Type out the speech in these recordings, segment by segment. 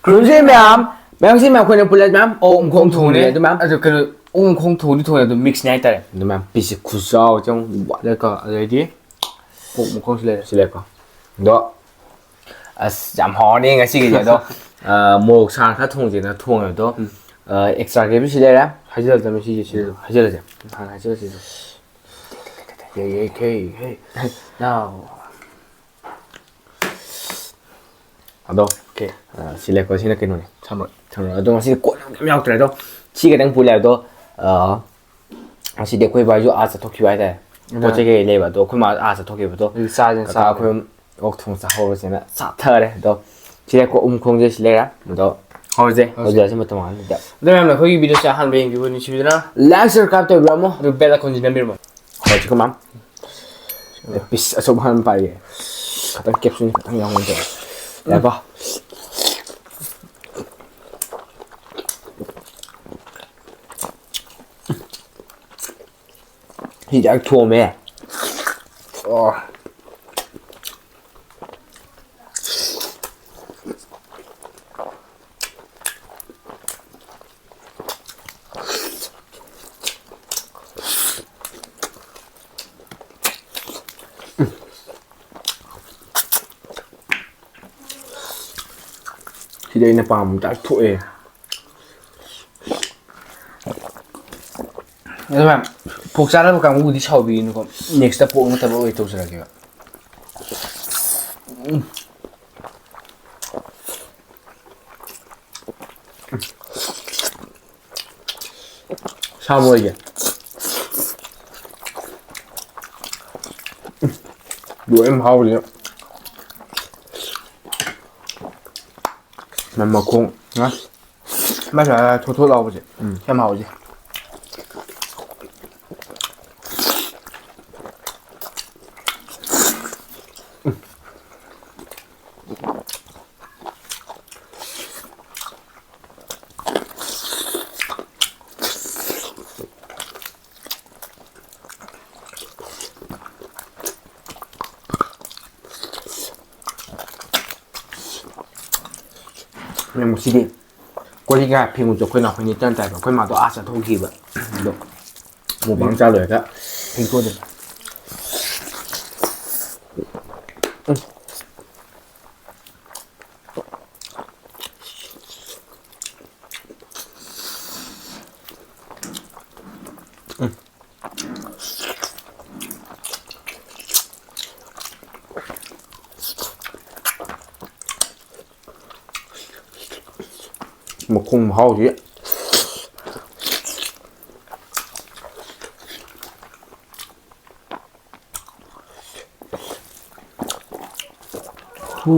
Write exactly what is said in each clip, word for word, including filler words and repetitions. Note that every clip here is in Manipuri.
ꯈꯨꯔꯨꯝꯖꯩ ꯃꯌꯥꯝ꯫ ꯃꯌꯥꯝꯁꯤ ꯃꯌꯥꯝ ꯑꯩꯈꯣꯏꯅ ꯄꯨꯜꯂꯞ ꯃꯌꯥꯝ ꯑꯣꯛ ꯃꯈꯣꯡ ꯊꯣꯡꯉꯦ ꯑꯗꯨ ꯃꯌꯥꯝ꯫ ꯑꯗꯨ ꯀꯩꯅꯣ, ꯑꯣꯛ ꯃꯈꯣꯡ ꯊꯣꯡꯗꯤ ꯊꯣꯡꯉꯦ ꯑꯗꯨ mix ꯅꯦ ꯍꯥꯏꯇꯥꯔꯦ꯫ ꯑꯗꯨ ꯃꯌꯥꯝ piece ꯁꯦ ꯈꯨꯆꯥꯎ ꯆꯪ ꯋꯥꯠꯂꯦꯀꯣ꯫ ꯑꯗꯩꯗꯤ ꯑꯣꯛ ꯃꯈꯣꯡꯁꯨ ꯂꯩꯔꯦ꯫ ꯁꯤ ꯂꯩꯔꯦꯀꯣ꯫ ꯑꯗꯣ ꯑꯁ ꯌꯥꯝ ꯍꯥꯎꯔꯅꯤ ꯉꯁꯤꯒꯤꯗꯤ꯫ ꯑꯗꯣ ꯑ, ꯃꯣꯔꯣꯛ ꯁꯥꯅ ꯈꯔ ꯊꯣꯡꯁꯦꯅ ꯊꯣꯡꯉꯦ ꯑꯗꯣ, ꯎꯝ꯫ ꯑ, extra gravy ꯁꯤ ꯂꯩꯔꯦ꯫ ꯍꯥꯏꯖꯤꯜꯂꯛꯇꯕꯅꯤ ꯁꯤꯁꯦ, ꯁꯤꯗꯁꯨ ꯍꯥꯏꯖꯤꯜꯂꯁꯦ꯫ ꯍꯥꯟꯅ ꯍꯥꯏꯖꯤꯜꯂꯁꯤ꯫ ꯍꯦ, ꯍꯦ, ꯍꯦ, ꯍꯦ꯫ ꯅꯥꯎ꯫ ꯑꯗꯣ, okay꯫ ꯑ, ꯁꯤ ꯂꯩꯀꯣ, ꯁꯤꯅ ꯀꯩꯅꯣꯅꯦ꯫ ꯁꯥꯃꯔꯣꯏ꯫ ꯁꯥꯃꯔꯣꯏ꯫ ꯑꯗꯣ ꯉꯁꯤꯗꯤ ꯀꯣꯠ ꯌꯥꯝ ꯌꯥꯎꯗ꯭ꯔꯦ꯫ ꯑꯗꯣ ꯁꯤ ꯈꯛꯇꯪ ꯄꯨ ꯂꯥꯛꯑꯦ꯫ ꯑꯗꯣ, ꯑ, ꯉꯁꯤꯗꯤ ꯑꯩꯈꯣꯏ ꯕꯥꯁꯨ ꯑꯥ ꯆꯠꯊꯣꯛꯈꯤꯕ ꯍꯥꯏꯇꯥꯔꯦ꯫ ꯄꯣꯠ ꯆꯩ ꯀꯩ ꯂꯩꯕ꯫ ꯑꯗꯣ ꯑꯩꯈꯣꯏ ꯃꯥ ꯑꯥ ꯆꯠꯊꯣꯛꯈꯤꯕꯗꯣ꯫ ꯑꯗꯨ ꯆꯥꯁꯦ, ꯀꯀꯥ ꯆꯥꯁꯦ꯫ ꯑꯩꯈꯣꯏ ꯑꯍꯨꯝ ꯑꯣꯛ ꯊꯣꯡ ꯆꯥꯍꯧꯔꯁꯦꯅ ꯆꯥꯊꯔꯦ꯫ ꯑꯗꯣ ꯁꯤ ꯂꯩꯀꯣ, ꯎꯝ ꯈꯣꯡꯁꯦ ꯁꯤ ꯂꯩꯔꯦ꯫ ꯑꯗꯣ ꯍꯧꯖꯤꯛ꯫ ꯍꯧꯖꯤꯛ ꯃꯇꯝ ꯃꯥꯡꯍꯟꯕꯤꯗ꯫ ꯑꯗꯣ ꯃꯌꯥꯝꯅ ꯑꯩꯈꯣꯏꯒꯤ video ꯁꯦ ꯑꯍꯥꯟꯕ ꯌꯦꯡꯕꯤꯕ ꯅꯨꯡꯁꯤꯕꯤꯗꯨꯅ like, subscribe ꯇꯧꯕꯤꯔꯝꯃꯣ꯫ ꯑꯗꯨ bell icon ꯁꯤ ꯅꯝꯕꯤꯔꯝꯃꯣ꯫ ꯍꯧꯖꯤꯛ ꯀꯃꯥꯏ? Piece ꯑꯆꯧꯕ ꯍꯥꯟꯅ ꯄꯥꯏꯒꯦ꯫ ꯈꯇꯪ caption ꯈꯇꯪ ꯌꯥꯎꯍꯟꯒꯦ꯫ ꯌꯥꯏꯀꯣ? ꯁꯤꯗꯤ ꯌꯥꯝ ꯊꯣꯝꯃꯦ꯫ ꯑꯣ꯫ ꯁꯤꯗꯤ ꯑꯩꯅ ꯄꯥꯝꯕ ꯗꯥꯏꯔꯦꯛ ꯊꯣꯛꯑꯦ꯫ ꯑꯗꯨ ꯃꯌꯥꯝ, pork ꯆꯥꯅꯕ ꯀꯥꯡꯕꯨꯗꯤ ꯁꯥꯎꯕꯤꯒꯅꯨꯀꯣ꯫ Next ꯇ pork ꯅꯠꯇꯕ ꯑꯣꯏ ꯇꯧꯖꯔꯛꯀꯦꯕ꯫ ꯎꯝ꯫ ꯁꯥꯕ꯭ꯔꯣ ꯑꯩꯒꯤ? ꯂꯣꯏ ꯍꯥꯎꯔꯤ꯫ ꯃ-, ꯃꯈꯣꯡ꯫ ꯍꯥ? ꯃꯥꯏ ꯁꯨꯃꯥꯏꯅ ꯊꯣꯠ ꯊꯣꯠ ꯂꯥꯎꯕꯁꯦ꯫ ꯎꯝ꯫ ꯌꯥꯝ ꯍꯥꯎꯋꯤ꯫ ꯃꯦꯝ, ꯉꯁꯤꯗꯤ ꯀꯣꯜ ꯂꯤꯛ ꯀꯌꯥ ꯐꯦꯡꯉꯨꯁꯨ ꯑꯩꯈꯣꯏ ꯅꯥꯎꯄꯤ ꯅꯤꯇꯟ ꯇꯥꯏꯕ꯫ ꯑꯩꯈꯣꯏ ꯃꯥꯗꯣ ꯑꯥ ꯆꯠꯊꯣꯛꯈꯤꯕ꯫ ꯑꯗꯣ ꯃꯨꯛꯕꯥꯡ ꯆꯥ ꯂꯣꯏꯔꯒ ꯐꯦꯡꯗꯣꯛꯑꯗꯣꯏꯅꯤ꯫ ꯎꯝ꯫ ꯎꯝ꯫ ꯃꯈꯣꯡ ꯃꯍꯥꯎꯁꯤ꯫ ꯍꯨ꯫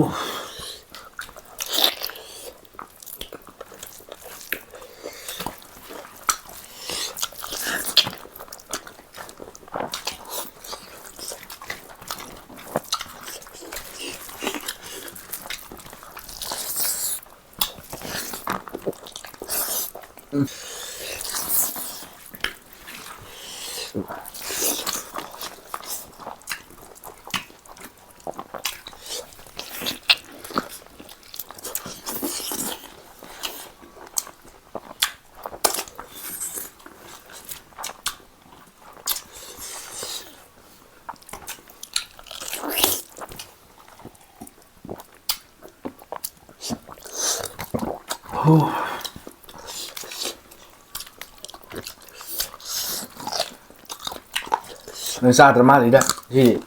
ꯅꯣꯏ ꯆꯥꯗ꯭ꯔ ꯃꯥꯜꯂꯤꯗ ꯁꯤꯗꯤ꯫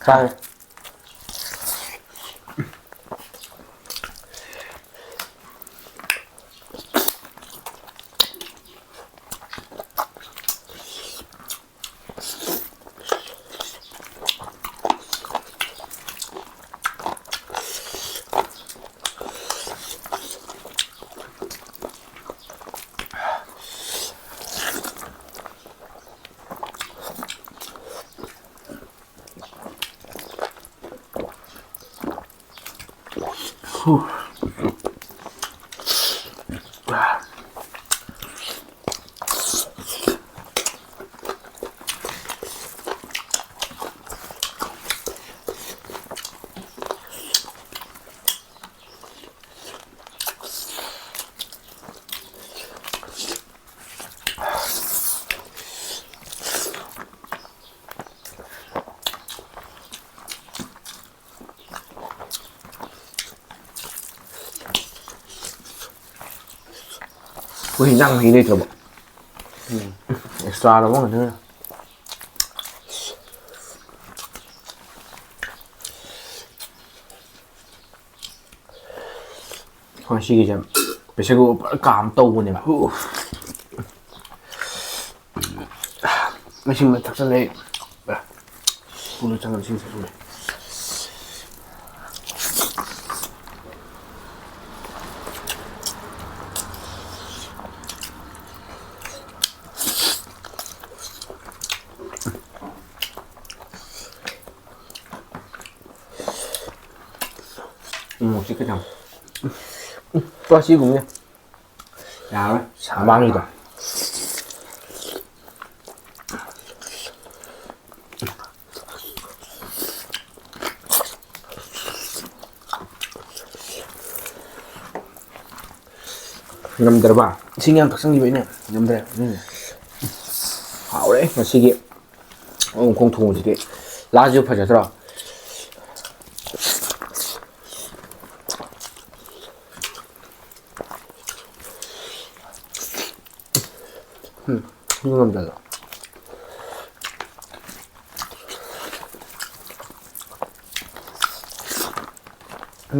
ꯆꯥꯔꯦ꯫ ꯑꯩꯈꯣꯏ ꯍꯤꯟꯖꯥꯡ ꯃꯍꯤ ꯂꯩꯇ꯭ꯔꯕꯣ? ꯎꯝ꯫ ꯑꯦꯛꯁꯇ꯭ꯔꯥ ꯂꯧꯕ ꯉꯥꯛꯇꯅꯤꯅ꯫ ꯍꯣꯏ, ꯁꯤꯒꯤꯁꯦ pressure cooker ꯄꯨꯔꯥ ꯀꯥꯝ ꯇꯧꯕꯅꯦꯕ꯫ ꯎ꯫ ꯏꯁꯤꯡ ꯑꯃ ꯊꯛꯆꯜꯂꯦ꯫ ꯄꯨꯂ ꯆꯪꯉꯒ ꯏꯁꯤꯡ ꯊꯛꯆꯜꯂꯦ꯫ ꯎꯝ, ꯁꯤ ꯈꯤꯇꯪ꯫ ꯎꯝ, ꯁꯤꯒꯨꯝꯕꯅꯦ꯫ ꯌꯥꯔꯣꯏ꯫ ꯃꯃꯥꯡꯒꯤꯗꯣ꯫ ꯉꯝꯗ꯭ꯔꯕ? ꯏꯁꯤꯡ ꯌꯥꯝ ꯊꯛꯆꯟꯈꯤꯕꯩꯅꯦ꯫ ꯉꯝꯗ꯭ꯔꯦ꯫ ꯎꯝ꯫ ꯍꯥꯎꯔꯦ ꯉꯁꯤꯒꯤ ꯑꯣꯛ ꯃꯈꯣꯡ ꯊꯣꯡꯕꯁꯤꯗꯤ꯫ ꯂꯥꯁꯁꯨ ꯐꯖꯗ꯭ꯔꯣ? ꯎꯝ, ꯁꯤ ꯉꯝꯗ꯭ꯔꯦꯗ꯫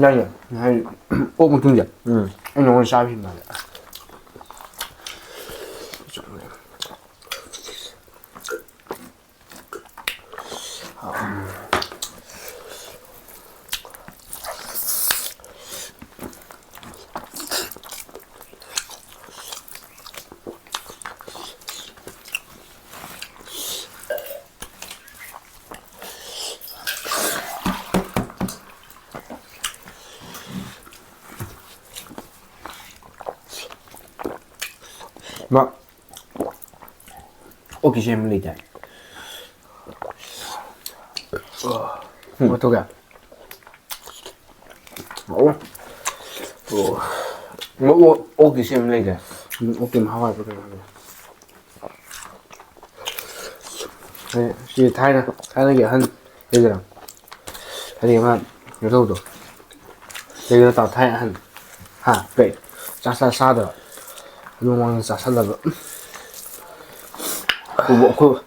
ꯌꯥꯏꯌꯦ꯫ ꯍꯥꯏꯗꯤ, ꯑꯣꯛ ꯃꯇꯨꯝꯁꯦ꯫ ꯎꯝ꯫ ꯑꯩ ꯅꯉꯣꯟꯗ ꯆꯥꯕ ꯍꯦꯟ ꯃꯥꯜꯂꯦ꯫ ꯃꯥ ꯑꯣꯛꯀꯤ ꯁꯦꯝꯕ ꯂꯩꯇꯥꯏ꯫ ꯎꯝ꯫ ꯃꯇꯨꯒ꯫ ꯑꯣ꯫ ꯑꯣ꯫ ꯃ-, ꯑꯣ-, ꯑꯣꯛꯀꯤ ꯁꯦꯝꯕ ꯂꯩꯇꯥꯏ꯫ ꯎꯝ, ꯑꯣꯛꯀꯤ ꯃꯍꯥꯎ ꯍꯥꯏꯕ꯭ꯔꯥ ꯀꯩꯅꯣ ꯍꯥꯏꯕꯅꯦ꯫ ꯑꯦ, ꯁꯤ ꯊꯥꯏꯅ, ꯊꯥꯏꯅꯒꯤ ꯑꯍꯟ ꯂꯩꯗꯅ? ꯍꯥꯏꯗꯤ ꯑꯃ ꯀꯩꯅꯣ ꯇꯧꯕꯗꯣ꯫ ꯂꯩꯗꯅ ꯇꯥꯎ ꯊꯥꯏꯅ ꯑꯍꯟ꯫ ꯍꯥ? ꯀꯩ? ꯆꯥ-, ꯆꯥ-, ꯆꯥꯗꯕ? ꯅꯣꯡꯃꯥꯡꯅ ꯆꯥꯁꯜꯂꯕ꯫ ꯑꯩꯈꯣꯏꯕꯨ ꯑꯩꯈꯣꯏ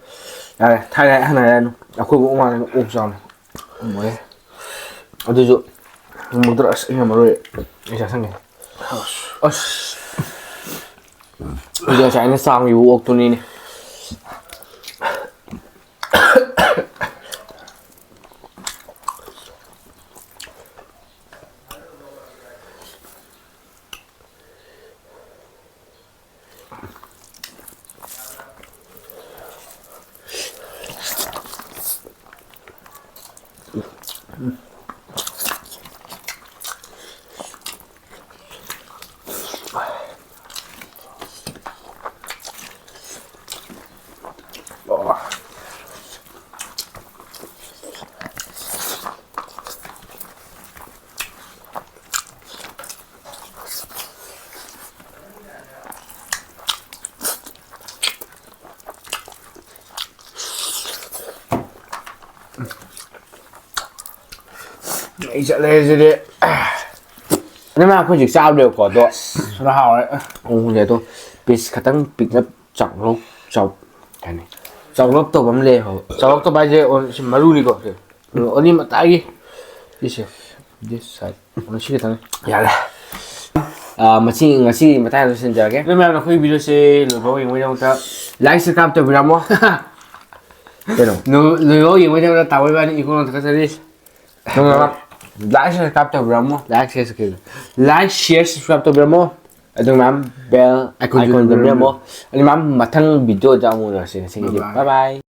ꯌꯥꯔꯦ ꯊꯥꯏꯅ ꯑꯍꯟ ꯍꯥꯏꯔꯅꯨ꯫ ꯑꯩꯈꯣꯏꯕꯨ ꯃꯃꯥꯡꯗ ꯑꯣꯛ ꯆꯥꯎꯅ ꯎꯝꯃꯣꯏ꯫ ꯑꯗꯨꯁꯨ ꯃꯨꯗ꯭ꯔ ꯑꯁ ꯑꯩꯅ ꯃꯔꯣꯏ ꯑꯩ ꯆꯥꯁꯟꯒꯦ꯫ ꯑꯁ ꯑꯗꯨ ꯉꯁꯥꯏ ꯑꯩꯅ ꯆꯥꯝꯈꯤꯕ ꯑꯣꯛꯇꯨꯅꯤꯅꯦ꯫ ꯑꯩ ꯆꯠꯂꯦ ꯁꯤꯗꯤ꯫ ꯑꯗꯨ ꯃꯌꯥꯝ ꯑꯩꯈꯣꯏ ꯍꯧꯖꯤꯛ ꯆꯥꯕꯅꯦꯕꯀꯣ, ꯑꯗꯣ ꯁꯨꯅ ꯍꯥꯎꯔꯦ꯫ ꯎꯝ, ꯑꯗꯣ ꯄꯤꯁ ꯈꯇꯪ ꯄꯤꯛꯂꯞ ꯆꯥꯎꯔꯞ ꯆꯥꯎ-، ꯀꯩ ꯍꯥꯏꯅꯤ? ꯆꯥꯎꯔꯞ ꯇꯧꯕ ꯑꯃ ꯂꯩ ꯍꯥꯏꯕ꯫ ꯆꯥꯎꯔꯞ ꯇꯧꯕ ꯍꯥꯏꯁꯦ ꯑꯣ-, ꯁꯤ ꯃꯔꯨꯅꯤꯀꯣ, ꯁꯦ꯫ ꯑꯣꯅꯤ ꯃꯇꯥꯏꯒꯤ ꯁꯤꯁꯦ꯫ This side꯫ ꯑꯣ, ꯁꯤ ꯈꯤꯇꯪ꯫ ꯌꯥꯔꯦ꯫ ꯑꯥ, ꯃꯁꯤ, ꯉꯁꯤꯒꯤ ꯃꯇꯥꯡꯗ ꯂꯣꯏꯁꯤꯟꯖꯔꯒꯦ꯫ ꯑꯗꯨ ꯃꯌꯥꯝꯅ ꯑꯩꯈꯣꯏ video ꯁꯦ ꯂꯣꯏꯐꯥꯎ ꯌꯦꯡꯕꯒꯤꯗꯃꯛꯇ like, subscribe ꯇꯧꯕꯤꯔꯝꯃꯣ꯫ ꯀꯩꯅꯣ? ꯂꯣꯏ-, ꯂꯣꯏꯐꯥꯎ ꯌꯦꯡꯕꯒꯤꯗꯃꯛꯇ ꯇꯥꯃꯣ ꯏꯕꯥꯅꯤ ꯏꯈꯣꯡ ꯊꯥꯒꯠꯆꯔꯤ꯫ ꯅꯪꯅ like, subscribe ꯇꯧꯕꯤꯔꯝꯃꯣ꯫ Like, share, subscribe꯫ Like, share, subscribe ꯇꯧꯕꯤꯔꯝꯃꯣ꯫ ꯑꯗꯨ ꯃꯌꯥꯝ bell icon icon ꯇꯧꯕꯤꯔꯝꯃꯣ꯫ ꯇꯧꯕꯤꯔꯝꯃꯣ꯫ ꯑꯗꯨ ꯃꯌꯥꯝ ꯃꯊꯪ video ꯗ ꯑꯃꯨꯛ ꯎꯅꯔꯁꯤ꯫ ꯉꯁꯤꯒꯤꯗꯤ bye bye꯫ Bye bye꯫